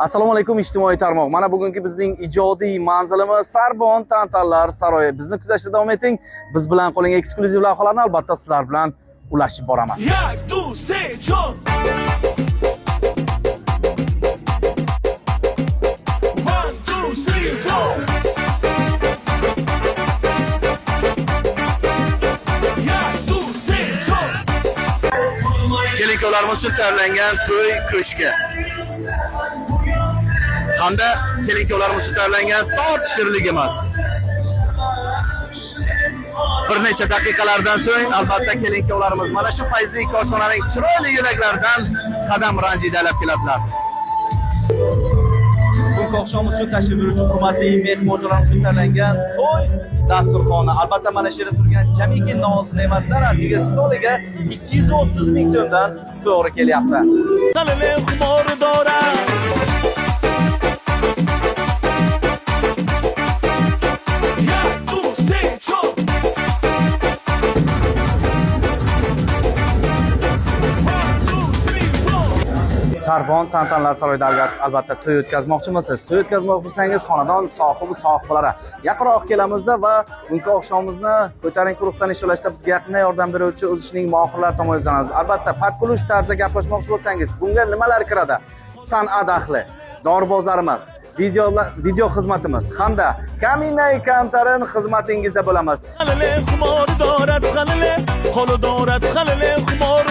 Assalomu alaykum, ijtimoiy tarmoq. Mana bugungi bizning ijodiy manzilimiz Sarbon Tantanlar saroyi. Bizni kuzatishda davom eting. Biz bilan qoling, eksklyuziv lavhalarni albatta sizlar bilan ulashib boramiz. یک دو سه چهار. One, two, three, four. یک دو سه چهار. Kelin-kuyovlarimiz uchun tayyorlangan to'y ko'shki. Hamda kelin-kuyovlarimiz uchun tayyorlangan tort shirinligimiz. Bir necha daqiqalardan so'ng albatta kelin-kuyovlarimiz mana shu fayzli koshonaning chiroyli yo'laklaridan qadam ranjida alab keladilar. Bugungi oqshomimiz uchun tashrif buyuruvchi hurmatli mehmonlarimiz uchun tayyorlangan to'y dasturxoni. Albatta mana shu yerda turgan jamiki noz ne'matlar atigi stoliga 230 ming so'mdan to'g'ri kelyapti. خلل خمار دارد. یک دو سه چهار. One, two, three, four. Sarbon Tantanlar saroyida albatta to'y o'tkazmoqchimisiz? To'y o'tkazmoqchi bo'lsangiz, xonadon sohibi sohiblari yaqinroq kelamizda va bugungi oqshomimizni ko'tarinki ruhda nishonlashda bizga yaqindan yordam beruvchi o'z ishining mohirlari tomon yuzlanamiz. Albatta, patkulish tarzda gaplashmoqchi bo'lsangiz, bunga nimalar kiradi? San'at ahli, doribozlarimiz, video xizmatimiz hamda kaminay kamtarin xizmatingizda bo'lamiz. خلل خمار دارد، خلل خال دارد، خلل خمار.